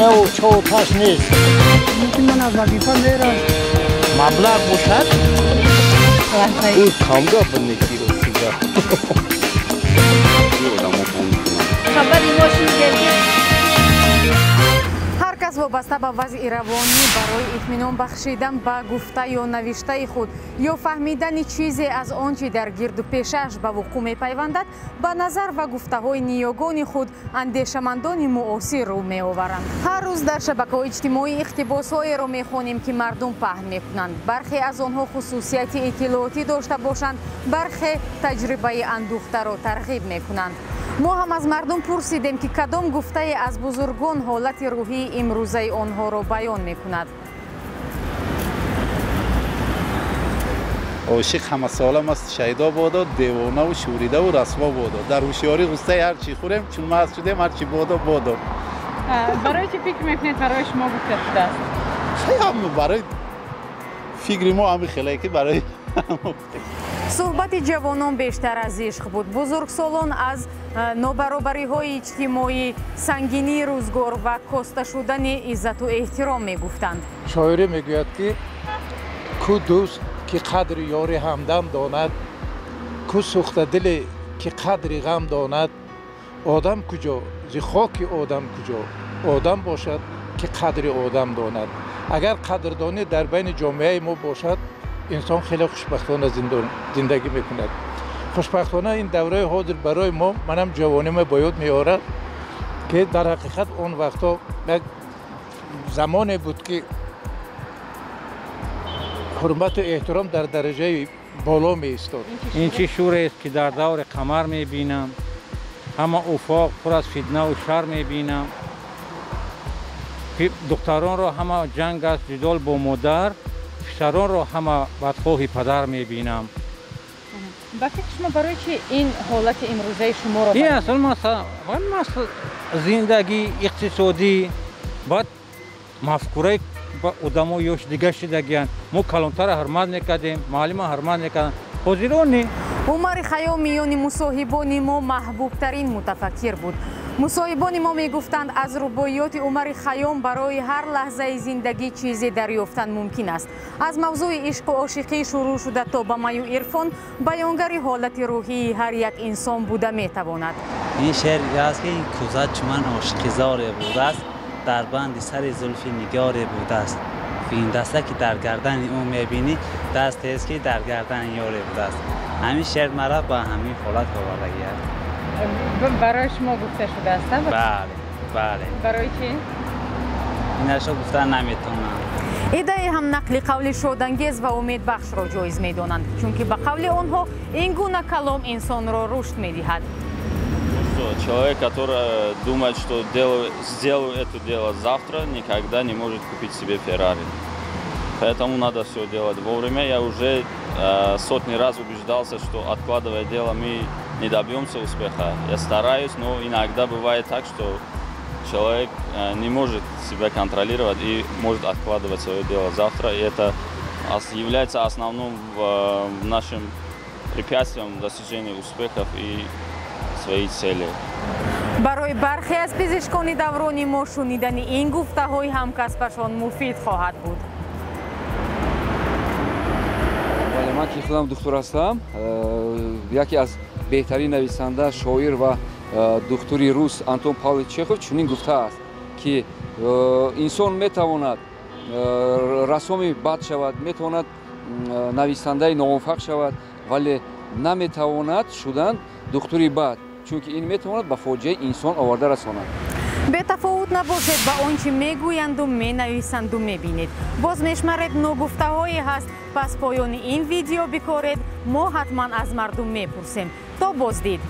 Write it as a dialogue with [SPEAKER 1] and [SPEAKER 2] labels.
[SPEAKER 1] Ҳамсояву чову таш нест.
[SPEAKER 2] Мумкин ман аз вазифа мерам.
[SPEAKER 3] Маблағ бошад?
[SPEAKER 4] Ӯ камгап неки ростига.
[SPEAKER 5] Хабари мо шунидем ки
[SPEAKER 6] Ҳар кас вобаста ба вазъи равонӣ барои итминон бахшидан ба гуфта ё навиштаи худ ё фаҳмидани чизе аз он чи дар гирду пешааш ба вуқӯъ мепайвандад, ба назар ва гуфтаҳои ниёгони худ, андешамандони муосир рӯ меоваранд. Ҳар рӯз дар шабакаҳои иҷтимоӣ иқтибосҳоеро мехонем, ки мардум паҳн мекунанд. Бархе аз онҳо хусусияти иттилоотӣ дошта бошанд, бархе таҷрибаи андӯхтаро тарғиб мекунанд. Мо ҳам аз мардум пурсидем, ки кадом гуфтае аз бузургон ҳолати рӯҳии имрӯзаи онҳоро баён мекунад.
[SPEAKER 3] Ошиқ ҳамасола маст шайдо бодо, девонаву шӯридаву расво бодо. Дар ҳушёрӣ ғуссаи ҳар чӣ хӯрем, чун маст шудем, ҳар чӣ бодо бодо.
[SPEAKER 7] Барои чӣ фикр мекунед, барои шумо гуфта шудааст?
[SPEAKER 3] Барои фикри мо ҳамин хеле ки барои
[SPEAKER 6] Суҳбати ҷавонон бештар аз ишқ буд. Бузургсолон аз нобаробариҳои иҷтимоӣ, сангинии рӯзгор ва коста шудани иззату эҳтиром мегуфтанд.
[SPEAKER 8] Шоирӣ мегӯяд, ки ку дӯст, ки қадри ёри ҳамдам донад, ку сӯхтадиле, ки қадри ғам донад. Одам куҷо, зи хоки одам куҷо, одам бошад, ки қадри одам донад. Агар қадрдонӣ дар байни ҷомеаи мо бошад, инсон хеле хушбахтона зиндагӣ мекунад. Хушбахтона ин давраи ҳозир барои мо, манам ҷавонима ба ёд меорад, ки дар ҳақиқат он вақтҳо як замоне буд, ки ҳурмату эҳтиром дар дараҷаи боло меистод.
[SPEAKER 9] Ин чӣ шӯрест, ки дар даври қамар мебинам, ҳама уфоқ пур аз фитнаву шар мебинам. Духтаронро ҳама ҷанг аст, ҷидол бо модар, писаронро ҳама бадхоҳи падар мебинам.
[SPEAKER 7] Ба фикри шумо, барои чи ин ҳолати имрӯзаи шуморо?
[SPEAKER 9] Ин асл зиндагӣ, иқтисодӣ, баъд мафкураи одамо ёш дига шидагиянд. Мо калонтара ҳурмат мекардем, муаллима ҳурмат мекардем, ҳозирон не.
[SPEAKER 6] Умари Хайём миёни мусоҳибони мо маҳбубтарин мутафаккир буд. Мусоҳибони мо мегуфтанд, аз рубоиёти Умари Хайём барои ҳар лаҳзаи зиндагӣ чизе дарёфтан мумкин аст. Аз мавзӯи ишқу ошиқӣ шурӯъ шуда то ба маю ирфон баёнгари ҳолати рӯҳии ҳар як инсон буда метавонад.
[SPEAKER 10] Ин шеър аст, ки ин кӯза чуман ошиқизоре будааст, дар банди сари зулфи нигоре будааст. Ин даста, ки дар гардани ӯ мебинӣ, дастест, ки дар гардани ёре будааст. Ҳамин шеър мара ба ҳамин ҳолат овардагиаст.
[SPEAKER 7] Барои шумо гуфта шудааст?
[SPEAKER 10] Бале, бале.
[SPEAKER 7] Барои чӣ?
[SPEAKER 10] Инашо гуфта наметавонам.
[SPEAKER 6] Иддаи ҳам нақли қавли шодангез ва умедбахшро ҷоиз медонанд, чунки ба қавли онҳо ин гуна калом инсонро рушд медиҳад.
[SPEAKER 11] Человек, который думает, что сделаю это дело завтра, никогда не может купить себе Феррари. Поэтому надо все делать вовремя. Я уже сотни раз убеждался, что, откладывая дело, мы не добьемся успеха. Я стараюсь, но иногда бывает так, что человек не может себя контролировать и может откладывать свое дело завтра. И это является основным нашим препятствием в достижении успехов и своей цели.
[SPEAKER 6] Барои бархе аз пизишкони даврони мо шунидани ин гуфтаҳои ҳамкасбашон муфид хоҳад буд.
[SPEAKER 12] Бале, ман ки худам духтур ҳастам, яке аз беҳтарин нависанда, шоир ва духтури рус Антон Павлович Чехов чунин гуфтааст, ки инсон метавонад рассоми бад шавад, метавонад нависандаи номуваффақ шавад, вале наметавонад шудан духтури бад, чунки ин метавонад ба фоҷиаи инсон оварда расонад.
[SPEAKER 6] Бетафовут набошед ба он чи мегӯянду менависанду мебинед. Боз мешмаред, ногуфтаҳое ҳаст, пас поёни ин видео бикоред. Мо ҳатман аз мардум мепурсем. То боздид.